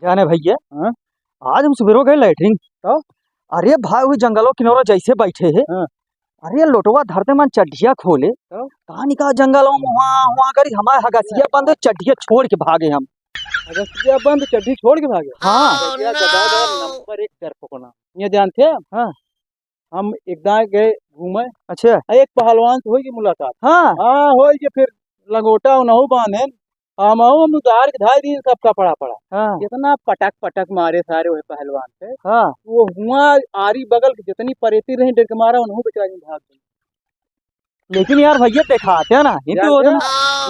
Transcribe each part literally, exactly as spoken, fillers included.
जाने भइया, हाँ? आज हम सुबेरो गए लैट्रिन। तो? अरे भाई, वही जंगलो किनारो जैसे बैठे है। हाँ। अरे लोटवा धरते मन चड्ढिया खोले। तो? कहाँ निकाल जंगलो में हुआ, हुआ करी, हमारे हगसिया बंद, चड्ढिया छोड़ के भागे हम। हगसिया बंद, चड्ढी छोड़ के भागे? हाँ। भइया, गधा, गधा, नंबर एक डरपोकना। ये जानते हैं? हाँ। हम एक दाएं गए घूमे। अच्छा। आ एक पहलवान से होई के मुलाकात। हाँ। हाँ, होई के फिर लंगोटा उनहु बांधेन। हम आऊ हम उतार के धाई दीन सब कपड़ा पड़ा। हाँ। इतना पटक पटक मारे सारे वही पहलवान से। हाँ। वो हुआ आरी बगल के जितनी परेती रही डर के मारा उनहु बेचारी भाग गई। लेकिन यार भइया देखाते हैं ना, ये यार तो होता ना।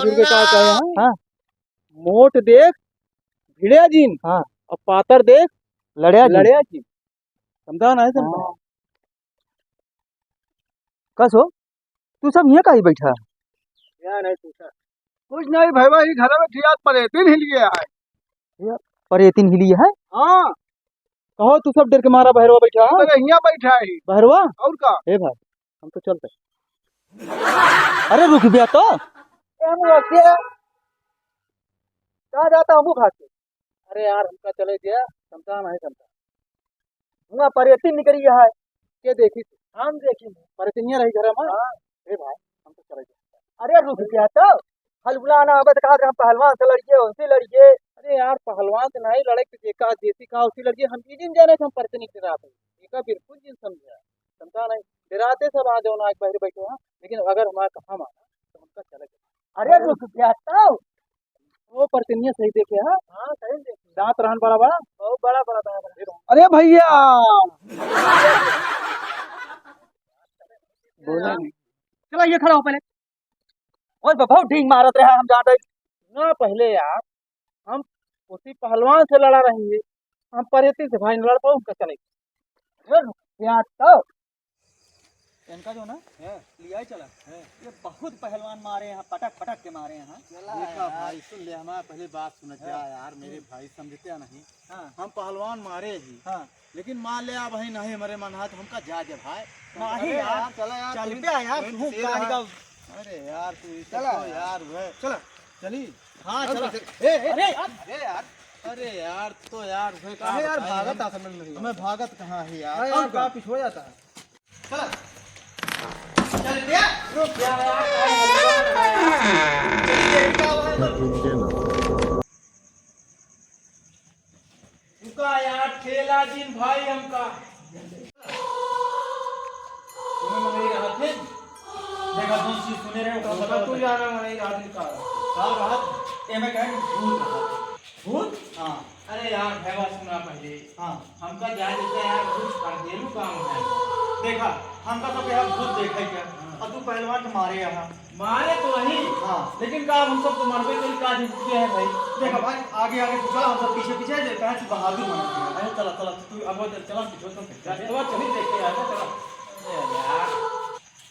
बुजुर्ग का कहे हैं? हाँ। मोट देख भिड़े जिन। हाँ। और पातर देख लड़े जिन। लड़े जिन। समझा ना है तुमको? हाँ। कस हो? तू सब हियाँ काहे बैठा? यहाँ नहीं पूछा। कुछ नहीं भैया, ये घर में ठीक आज परेतिन ही लिए आए। ये परेतिन ही लिए है? हाँ। कहो तू सब डर के मारा बहरवा बैठा है? अरे हियाँ बैठा है। बहरवा? और का? ए भाई, हम तो चलते। अरे रुक बे तो। ए, हम रुक गया। कहाँ जाता हूँ भाग के? अरे यार, हमका चले दिया, समझा नहीं समझा। हुआ परेती निकली है। के देखी? हम देखी। परेतिनिया रही घर में? हाँ। ए भाई, हम तो चले दिया। अरे रुक गया तो। हलबुला ना आवे तो कहा हम पहलवान से लड़िए, उनसे लड़िए। अरे यार, पहलवान से नहीं लड़े तो जेका, जेसी कहा उसी लड़िए। हम ई जिन जाने से हम परेतिनी के रात है। एका बिल्कुल जिन समझा। समझा नहीं। डराते सब आ जाओ ना, आज बाहर बैठे हैं। लेकिन अगर हमारा कहा माना, तो हमका चले गया। अरे रुक गया तो। वो परतिनिया सही देखे, हाँ? हाँ, सही देखे। दांत रहन बड़ा बड़ा। बहुत बड़ा बड़ा दांत रहन। अरे भइया। बोला नहीं। चला, ये खड़ा हो पहले। ओए बाबा, ढींग मारत रहा, हम जानते। ना, पहले यार, हम उसी पहलवान से लड़ा रही है, हम परेती से भाई न लड़ पाओ, उनका चले। अरे रुक गया तो। इनका जो ना, हाँ। लिया ही चला। हाँ। ये बहुत पहलवान मारे हैं, पटक पटक के मारे हैं। चला देखा यार। भाई, सुन ले, हमारा पहले बात सुन हाँ। जा यार, मेरे हम्म। भाई समझते नहीं। हाँ। हम पहलवान मारे ही। हाँ। लेकिन मान ले, अब ही नहीं हमारे मन है तो हमका जा दे भाई। नहीं अरे यार, यार, चला यार, चल तू पे यार, तू तू शेर कहाँ है। का अरे यार, तू इस चला तो यार। यार, वह चला। चली। हाँ, चल चला। बस। ए, ए, अरे यार। अरे यार। अरे यार, तो यार, वह का काहे यार बताई भागत हम? आ समझ में नहीं हमें आवत। भागत कहाँ है यार? अरे यार, और का? का पीछे हो जाता है? चला। चल बे, रुक जा यार, चल बे। रुका यार, ठेला दिन भाई हमका। तुम्हें मंगई रहा थे? देखा, दोस्त जी सुने रहे, ओकरा तो पता तू लगे। जाना मंगई रहा दिन का। का रहा? एमे कहे भूत रहा। भूत? हाँ। अरे यार, भैया सुना पहले। हाँ। हमका जाए देते यार, कुछ अर्जेलू काम है। देखा, हमका तो कहा भूत देखे क्या? हाँ। और तू पहलवान के मारे यहाँ। मारे तो नहीं। हाँ। लेकिन का हम सब तो मरबे करी, का जिंदगी है भाई? देखा भाई, आगे आगे तू चला, हम सब पीछे पीछे जे कहा तू बहादुर बन गया। अरे चला, चला, तू अब वो चला, पीछे तो चला, चला, चली देखे यार, चला। अरे यार।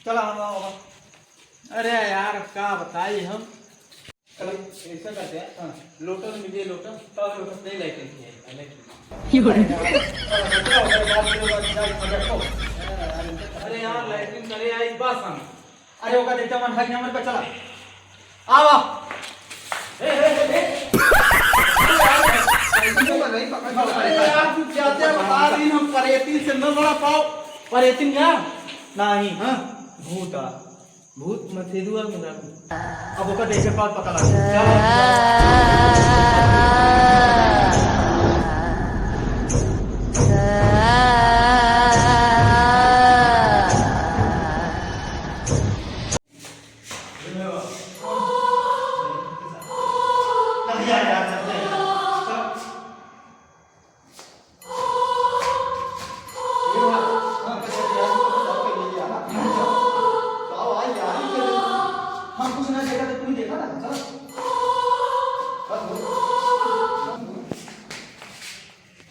चला, हम आओ, आओ। अरे यार, अब का बताई हम? चलो, ऐसा करते हैं। हाँ। लोटस मिलिए, लोटस। का लोटस? नहीं, लैट्रिन की है, लैट्रिन। अरे यार, लैट्रिन करे आई, बस हम। अरे, ओका देखते मन भाई, नंबर पे चला। आवा। ए, ए, ए, ए। अरे यार, तू जाते हो, बता रही हम परेती से न बड़ा पाओ। परेती क्या? नहीं। हाँ। भूता। भूत मथेरुआ में ना। अब ओकर देखे के बाद पता लगा।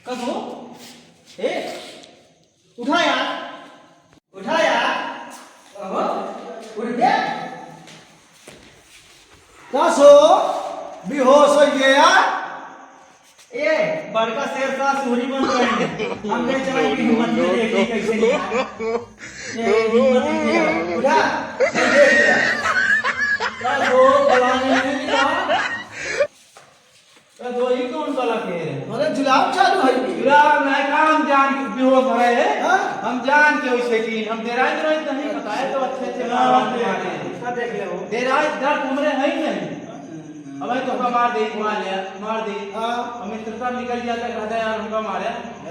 कब हो? ए, उठा यार, उठा यार। कब हो? उठ गया? का सो? बेहोश हो गया यार? ए, बड़का शेर साहब सुहरी बन रहे हैं। हम कहे चला इनकी हिम्मत में देखी कैसे नहीं। ए, हिम्मत नहीं है। उठा, देख लिया। का सो? फलाने ने भी कहा? ए, दो ही कौन वाला के है? अरे जुलाब चालू है भी। जुलाब नहीं, काम जान के बेहोश हो रहे हैं। हाँ। हम जान के वैसे की, हम डेराए, डेराए नहीं, बताए तो अच्छे से मार, मार, मारे। सब देख ले हो। डेराए, दर्द हमरे है ही नहीं। अब तो हमका मार दे, मार लिया, मार दे। हाँ। अब मिस्टर साहब निकल गया, तक रहता है यार, हमका मारे।